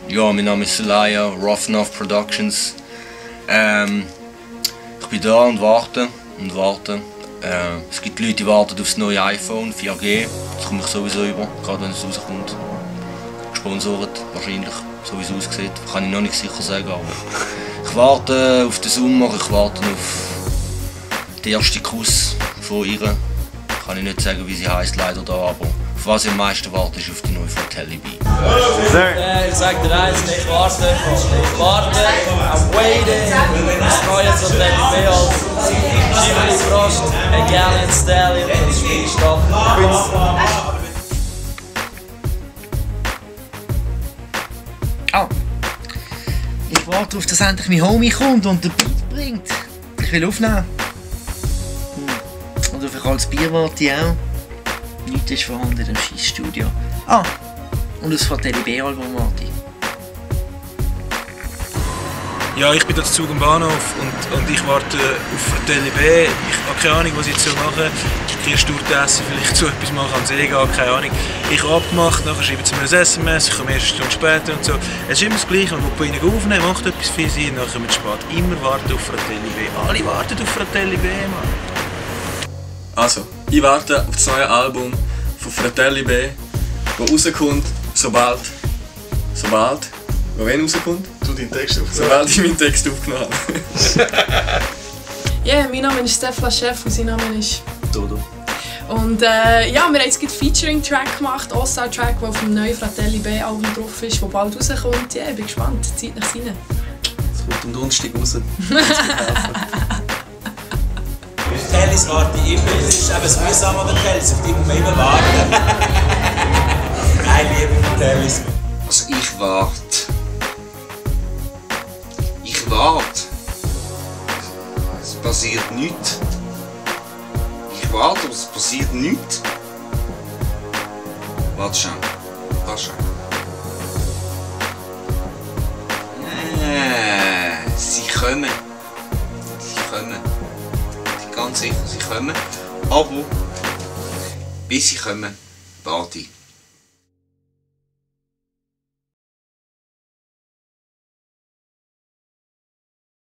Ja, mein Name ist Celaya, Rough Enough Productions. Ich bin da und warte und warte. Es gibt Leute, die warten auf das neue iPhone 4G. Das komme ich sowieso über, gerade wenn es rauskommt. Gesponsert wahrscheinlich, so wie es aussieht. Kann ich noch nicht sicher sagen, aber ich warte auf den Sommer, ich warte auf den ersten Kuss von ihr. Kann ich nicht sagen, wie sie heisst, leider da, aber auf was ich am meisten warte, ist auf die neue Fratelli B. Ich sag dir eins, ich warte, I'm waiting. Das neue Fratelli B als Chivoli Frost, ein Gallion Stallion, das ist meine Stadt. Ich warte darauf, dass endlich mein Homie kommt und den Beat bringt. Ich will aufnehmen. Und auf ein kaltes Bier warte ich auch. Nichts ist vorhanden im Scheissstudio. Und das Fratelli B-Album warte ich. Ja, ich bin da zu Zug am Bahnhof und ich warte auf Fratelli B. Ich habe keine Ahnung, was ich jetzt machen soll. Erst essen, vielleicht zu etwas machen, am See gehen, keine Ahnung. Ich habe abgemacht, nachher schreiben sie mir ein SMS, ich komme erst eine Stunde später und so. Es ist immer das Gleiche, man muss bei ihnen aufnehmen, macht etwas für sie, nachher kommen sie spät. Immer warten auf Fratelli B. Alle warten auf Fratelli B, Mann. Also, ich warte auf das neue Album von Fratelli B, das rauskommt, sobald, wenn rauskommt? Du deinen Text aufgenommen. Sobald ich meinen Text aufgenommen habe. Ja, mein Name ist Stefan Chef und sein Name ist Dodo. Und ja, wir haben jetzt einen Featuring-Track gemacht, All-Star-Track, der auf dem neuen Fratelli B-Album drauf ist, der bald rauskommt. Ja, ich bin gespannt, zieht nach rein. Es kommt am Donnerstag raus. Tellis warte ich immer, es ist eben mühsam an der Tellis, auf die muss man immer warten. Nein, lieber Tellis. Also ich warte. Ich warte. Es passiert nichts. Ich warte, aber es passiert nichts. Warte schon. Warte schon. Sie kommen. Sie kommen. Ganz sicher, sie kommen. Aber bis sie kommen, warte ich.